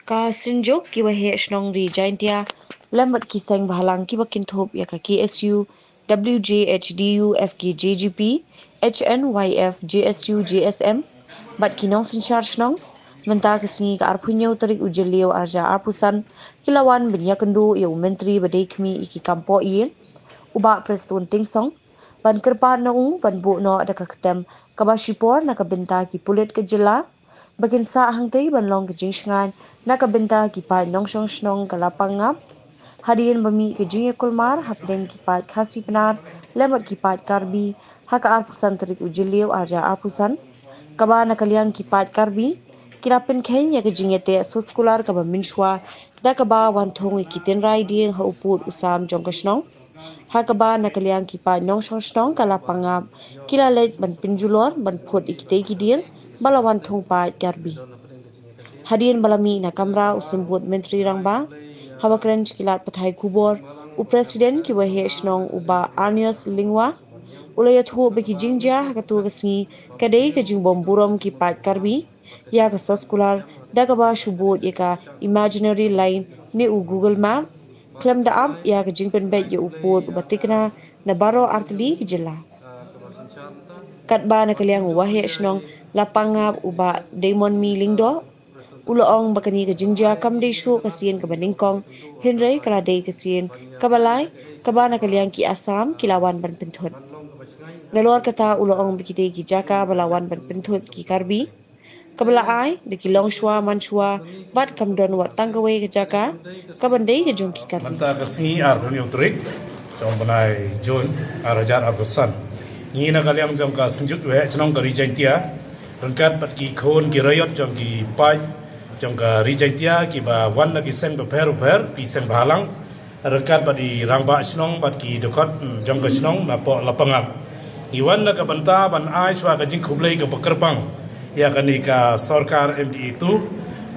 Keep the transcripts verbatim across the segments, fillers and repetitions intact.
Ka Synjuk ki Waheh Shnong Ri Jaintia lem bad ki seng bhalang kiba kynthup ïa ka K S U, W J H D U, F K J G P, H N Y F, J S U, J S M bad ki nongsynshar shnong mynta ka sngi ka arphew hynñiew tarik u Jylliew arhajar arphew san ki la wan ban ïakynduh ïa u Myntri ba dei khmih ïa ki kam pohïing, u Bah Prestone Tynsong, ban kyrpad na u ban buh noh da ka ktem kaba shipor na ka bynta ki pulit ka jylla ba kin sah hangtei ban long ka jingshngaiñ na ka bynta ki paid nongshong shnong ka Lapangap. Hadien ba mih ka jingïakulmar hapdeng ki paid Khasi Pnar lem bad ki paid Karbi ha ka arphew san tarik u Jylliew arhajar arphew san, kaba na ka liang ki paid Karbi ki la pynkheiñ ïa ka jingïateh soskular kaba mynshuwa da kaba wan thung ïa ki tynrai dieng ha u pud u sam jong ka shnong, ha kaba na ka liang ki paid nongshong shnong ka Lapangap ki la leit ban pynjulor ban phut ïa kitei ki dieng ba la wan thung paid Karbi. Hadien ba la mih na kamra u Symbud Myntri Rangbah, haba kren sha ki lad pathai khubor, u President ki Waheh Shnong u Bah Arnius Lyngwa u la ïathuh ba ki jingjia ha katu ka sngi ka dei ka jingbym burom ki paid Karbi ïa ka soskular da kaba shu bud ïa ka imaginary line ne u Google Map khlem da ap ïa ka jingpynbeit ïa u pud uba thikna na baroh artylli ki jylla. Katba na ka liang u Waheh Shnong Lapangap u Bah Deimonmi Lyngdoh u la ong ba kane ka jingjia kam dei shuh ka sien kaba nyngkong, hynrei ka la dei ka sien kaba lai kaba na ka liang ki Assam ki la wan ban pynthut. Nalor kata u la ong ba ki dei ki jaka ba la wan ban pynthut ki Karbi, kaba la ai da ki longshuwa manshuwa bad kam don wat tang kawei ka jaka kaban dei ka jong ki Karbi. Mynta ka sngi arphew hynñiew tarik jong u bnai Jun arhajar arphew san, ngi na ka liang jong ka Synjuk Waheh Shnong ka Ri Jaintia ryngkat bad ki khun ki raiot jong ki paid jong ka Ri Jaintia kiba wan na ki seng bapher bapher, ki seng bhalang, ryngkat bad i rangbah shnong bad ki dkhot, mm, jong ka shnong napoh Lapangap. Ngi wan na ka bynta ban ai shuwa ka jingkhublei kaba kyrpang ïa kane ka sorkar M D A two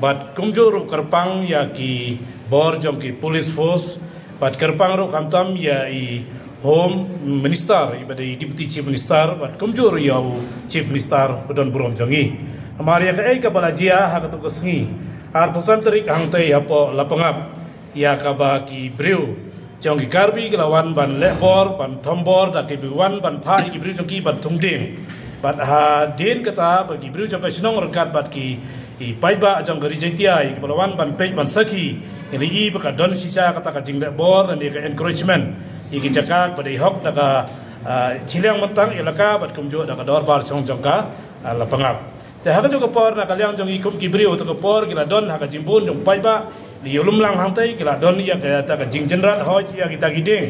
bad kumjuh ruh kyrpang ïa ki bor jong ki police force bad kyrpang ruh khamtam ïa i Home Minister, iba dei Deputy Chief Minister bad kumjuh ruh ïa u Chief Minister ba don burom jong ngi. Namar ïa kaei kaba la jia ha katu ka sngi arphew san tarik hangtei hapoh Lapangap, ïa kaba ki briew jong ki Karbi ki la wan ban leh bor, ban thombor da kiba wan ban phah ïa ki briew jong ki ban thung dieng. Bad hadien kata ba ki briew jong ka shnong ryngkat bad ki, i paidbah jong ka Ri Jaintia, ïa kiba la wan ban peit ban sakhi, ngi la ïohi ba ka don shisha kata ka jingleh bor lane ka encouragement ïa ki jaka ba dei hok da ka, ah, shiliang bynta elaka bad kumjuh da ka dorbar shnong jong ka, ah, Lapangap. Te ha kajuh ka por na ka liang jong ngi kum ki briew, tu ka por ki la don ha ka jingbun jong paidbah, ki ïalum lang hangtei, ki la don ïa kata ka jingjynjar hoi ïa kita ki dieng.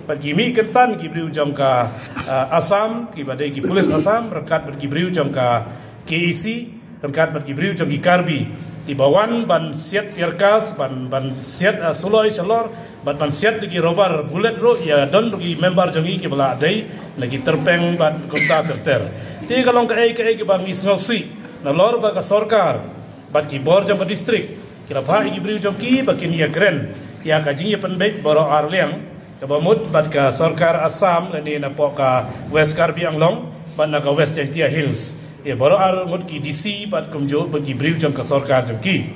Bad ki mih kynsan ki briew jong ka, ah, Assam, kiba dei ki police Assam ryngkat bad ki briew jong ka K A C, ryngkat bad ki briew jong ki Karbi, kiba wan ban siat tear gas, ban, ban siat, ah, suloi shalor, bad ban siat da ki rubber bullet ruh, ïa don ruh ki member jong ngi kiba la dei na ki tyrpeng bad kumta ter ter. Te ka long kaei kaei kaba ngi sngewsih nalor ba ka sorkar bad ki bor jong ka district ki la phah ïa ki briew jong ki ba kin ïakren ïa ka jingïapynbeit baroh ar liang, kaba mut bad ka sorkar Assam lane napoh ka West Karbi Anglong bad na ka West Jaintia Hills. Ïa baroh ar ngut ki D C bad kumjuh bad ki briew jong ka sorkar jong ki.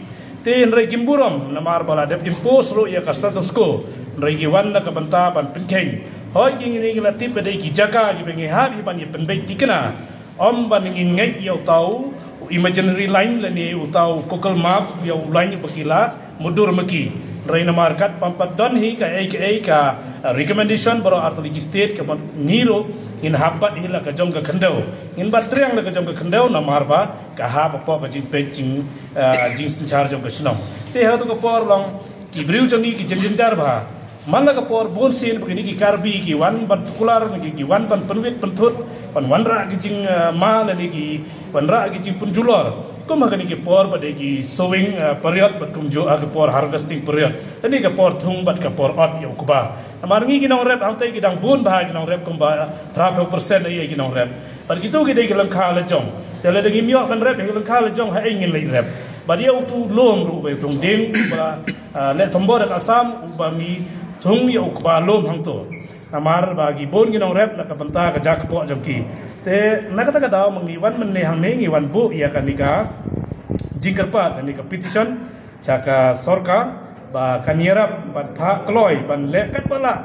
Te hynrei kim burom namar ba la dep impose ruh ïa ka status quo, hynrei ki wan na ka bynta ban pynkheiñ. Hoi ki, ngi, ngi la tip ba dei ki jaka kiba ngi hap hi ban ïapynbeit thikna. Ym ban ngin ngeit ïa uta u imaginary line lane uta u Google Maps, ïa u line uba ki la mutdur ma ki. Hynrei namar kat pam pat don hi kaei kaei ka, uh, recommendation baroh artylli ki state, kaba ngi ruh ngin hap bat hi la ka jong ka khyndew. Ngin bat triang la ka jong ka khyndew namar ba ka hap hapoh ka jingpeit jing, uh, jingsynshar jong ka shnong. Te ha tu ka por long ki briew jong ngi ki jynjar bha. Man la ka por bun sien ba kine ki Karbi ki wan ban puklar, ki, ki wan ban pynwit pynthut, ban wanrah ki jing, uh, ma lane ki wanrah ki jingpynjulor. Kum ha kane ki por ba dei ki sowing, uh, period bad kumjuh ha ka por harvesting period. Lane ka por thung bad ka por ot ïa u kba. Namar ngi ki nongrep hangtei ki dang bun bha ki nongrep kumba, uh, phra phew percent ïa ki nongrep. Bad kitu ki dei ki lyngkha la jong. Te lada ngim ïoh ban rep ïa ki lyngkha la jong, ha ei ngin leit rep? Bad ïa utu u lum ruh ba ïa thung dieng ba, ah, leh thombor da ka Assam, uba ngi thung ïa u kba lum hangto. Namar ba ki bun ki nongrep na ka bynta ka jaka kpoh jong ki. Te na kata ka daw ma ngi wan mynne hangne ngi wan buh ïa kane ka jingkyrpad, kane ka petition sha ka sorkar ba kan ïarap ban phah kloi ban leh katba lah,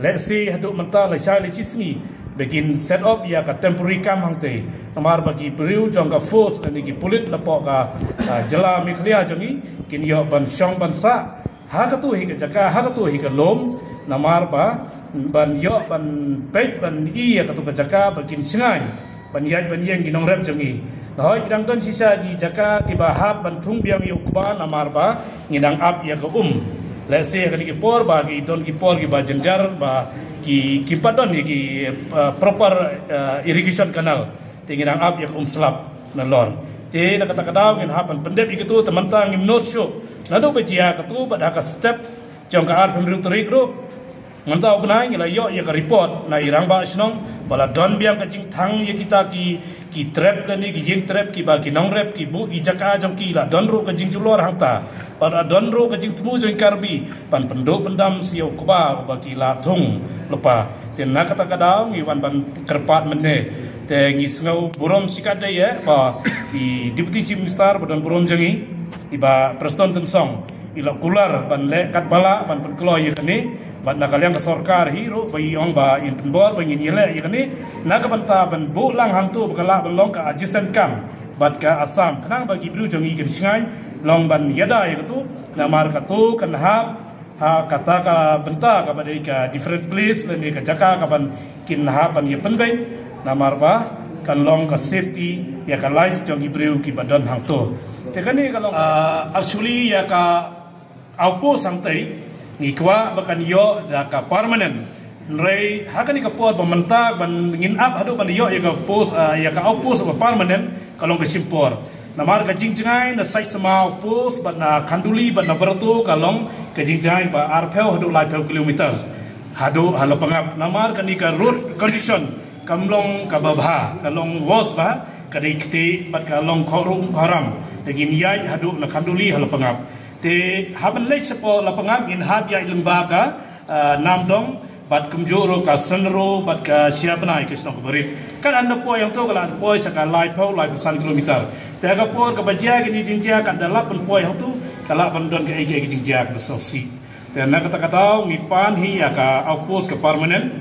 lehse haduh mynta lashai lashi sngi ba kin set up ïa ka temporary camp hangtei. Namar ba ki briew jong ka force lane ki pulit napoh ka jylla Meghalaya jong ngi kin ïoh ban shong ban sah ha katu hi ka jaka, ha katu hi ka lum, namar ba ban ïoh ban peit ban ïa katu ka jaka ba kin shngaiñ ban ïaid ban ïeng ki nongrep jong ngi. Hooid, dang don shisha ki jaka kiba hap ban thung biang ïa u kba namar ba ngi dang ap ïa ka um. Lehse ha kine ki por ba ki don ki por kiba jynjar ba ki kim pat don ïa ki proper irrigation canal. Te ngi dang ap ïa ka um slap na lor. Te na kata ka daw ngin hap ban pyndep ïa katu, te mynta ngim nud shuh naduh ba jia katu bad ha ka step jong ka arphew hynriew tarik ruh mynta u bnai ngi la ïoh ïa ka report na i rangbah shnong ba la don biang ka jingthang ïa kita ki, ki trep lane ki ïing trep kiba ki nongrep ki buh ki jaka jong ki, la don ruh ka jingjulor hangta. Bad la don ruh ka jingthmu jong i Karbi ban pynduh pyndam sha u kba uba ki la thung lypa. Te na kata ka daw ngi wan ban kyrpad mynne. Te ngi sngew burom shikatdei ïa ba i Deputy Chief Minister ba don burom jong ngi, i Bah Prestone Tynsong, i la kular ban leh katba lah ban pynkloi ïa kane. Bad na ka liang ka sorkar hi ruh ba i ong ba in pynbor ba ngin ïaleh ïa kane na ka bynta ban buh lang hangtu ba ka lah ban long ka adjacent camp bad ka Assam, khnang ba ki briew jong ngi kin shngaiñ long ban ïada ïa katu. Namar katu kan hap ha kata ka bynta kaba dei ka different place lane ka jaka kaban kin hap ban ïa pynbeit, namar ba kan long ka safety ïa ka life jong ki briew kiba don hangtu. Te kane ka long actually ïa ka outpost hangtei ngi kwah ba kan ïoh da ka permanent. Hynrei ha kane ka por ba mynta ban ngin ap haduh ban ïoh ïa ka post, ïa ka outpost ba permanent ka long ka shim por. Namar ka jingjngai na Saitsama outpost bad na Khanduli bad na Barato ka long ka jingjngai ba arphew haduh laiphew kilometer haduh ha Lapangap. Namar kane ka road condition kam long kaba bha, ka long worse bha, ka dei ktieh bad ka long khorung khoram. Da ngin ïaid haduh na Khanduli ha Lapangap. Te hap ban leit shapoh Lapangap ngin hap ïaid lyngba ka Namdong bad kumjuh ruh ka Synro bad ka Siabnai ka shnong kaba rit. Ka dang da poi hangtu ka la poi sha ka laiphew laiphew san kilometer. Te ka por kaba jia kine jingjia ka da lah ban poi hangtu ka lah ban don kaei kaei ka jingjia kaba sngewsih. Te na kata ka daw ngi pan hi ïa ka outpost ka permanent,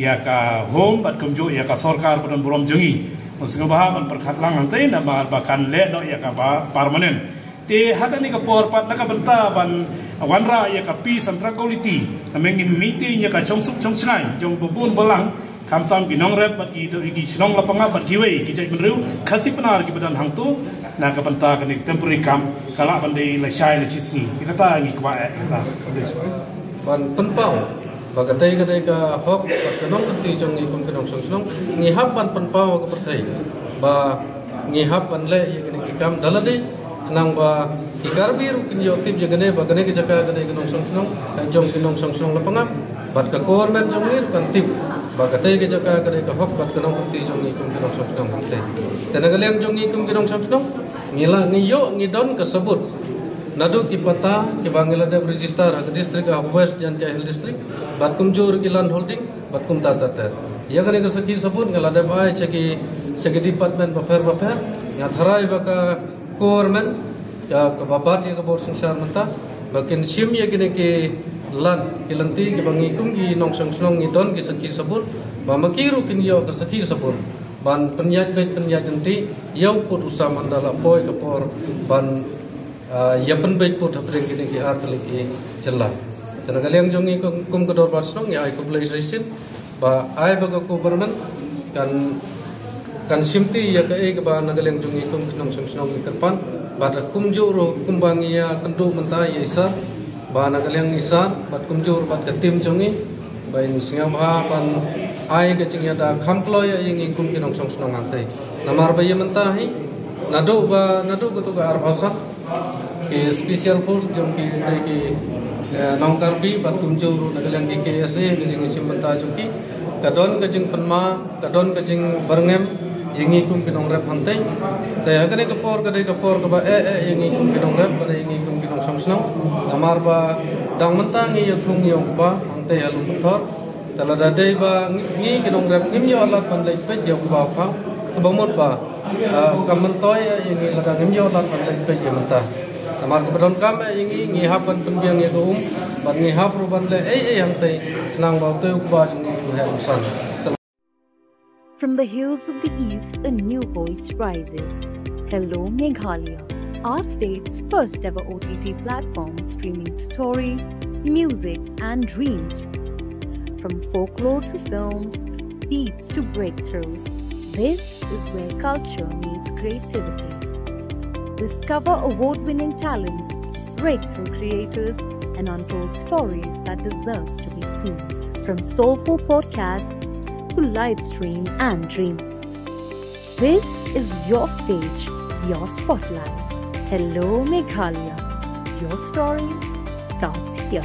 ïa ka home bad kumjuh ïa ka sorkar ba don burom jong ngi. Ngi sngewbha ban pyrkhat lang hangtei namar ba kan leh noh ïa kaba permanent. Te ha kane ka por pat na ka bynta ban wanrah ïa ka peace and tranquility, namar ngin meeting ïa ka shongsuk shongshngaiñ jong ba bun balang, khamtam ki nongrep bad ki, ki shnong Lapangap bad kiwei ki jaitbynriew Khasi Pnar kiba don hangtu, na ka bynta kane temporary camp ka lah ban dei lashai lashi sngi. Ïa kata ngi kwah eh, ïa kata. Ban pynpaw ba katei ka dei ka hok bad ka nongkynti jong ngi kum ki nongshong shnong, ngi hap ban pynpaw ka pyrthei ba ngi hap ban leh ïa kine ki kam da lade, khnang ba ki Karbi ruh kin ïoh tip ïa kane ba kane ka jaka ka dei ka nongshong shnong, eh, jong ki nongshong shnong Lapangap, bad ka government jong ngi ruh kan tip ba katei ka jaka ka dei ka hok bad ka nongkynti jong ngi kum ki nongshong shnong hangtei. Te na ka liang jong ngi kum ki nongshong shnong ngi la, ngi ïoh, ngi don ka sabut naduh ki patta kiba ngi la dep register ha ka district, ha West Jaintia Hills District, bad kumjuh ruh ki land holding bad kumta ter ter. Ïa kane ka sakhi sabut nga la dep ai sha ki, sha ki department bapher bapher. Nga tharai ba ka government ka, kaba bat ïa ka bor synshar mynta ba kin shim ïa kine ki land, ki lynti kiba ngi kum ki nongshong shnong ngi don ki sakhi sabut, ba ma ki ruh kin ïoh ka sakhi sabut ban pynïaid beit pynïaid lynti ïa u pud u sam ynda la poi ka por ban, ah, ïa pynbeit pud hapdeng kine ki ar tylli ki jylla. Te na ka liang jong ngi kum, kum ka dorbar shnong ngi ai khublei sa shisien ba ai ba ka government kan, kan shimti ïa kaei kaba na ka liang jong ngi kum ki nongshong shnong ngi kyrpad, bad kumjuh ruh kumba ngi ïa kynduh mynta ïa i Sir, ba na ka liang i Sir bad kumjuh ruh bad ka team jong ngi ba in sngewbha ban ai ka jingïada kham kloi ïa ngi kum ki nongshong shnong hangtei. Namar ba ïa mynta hi naduh ba, naduh katu ka arphew san ki special force jong ki, te ki, eh, nong Karbi bad kumjuh ruh na ka liang ki K S A, ka jingshim bynta jong ki, ka don ka jingpynma, ka don ka jingbyrngem ïa ngi kum ki nongrep hangtei. Te ha kane ka por ka dei ka por kaba eh eh ïa ngi kum ki nongrep, ka dei ïa ngi kum ki nongshong shnong. Namar ba dang mynta ngi ïa thung ïa u kba hangtei ha Lumthor. Te lada dei ba ngi, ngi ki nongrep ngim ïoh lad ban leit peit ïa u kba phang, kaba mut ba, ah, kam myntoi ïa ngi lada ngim ïoh lad ban leit peit ïa mynta. Namar kaba donkam ïa ngi, ngi hap ban pynbiang ïa ka um, bad ngi hap ruh ban leh ei ei hangtei, khnang ba utei u kba jong ngi un heh un san. From the hills of the East, a new voice rises. Hello Meghalaya, our state's first ever O T T platform streaming stories, music, and dreams. From folklore to films, beats to breakthroughs, this is where culture meets creativity. Discover award winning talents, breakthrough creators, and untold stories that deserves to be seen. From soulful podcasts to live stream and dreams, this is your stage, your spotlight. Hello Meghalaya, your story starts here.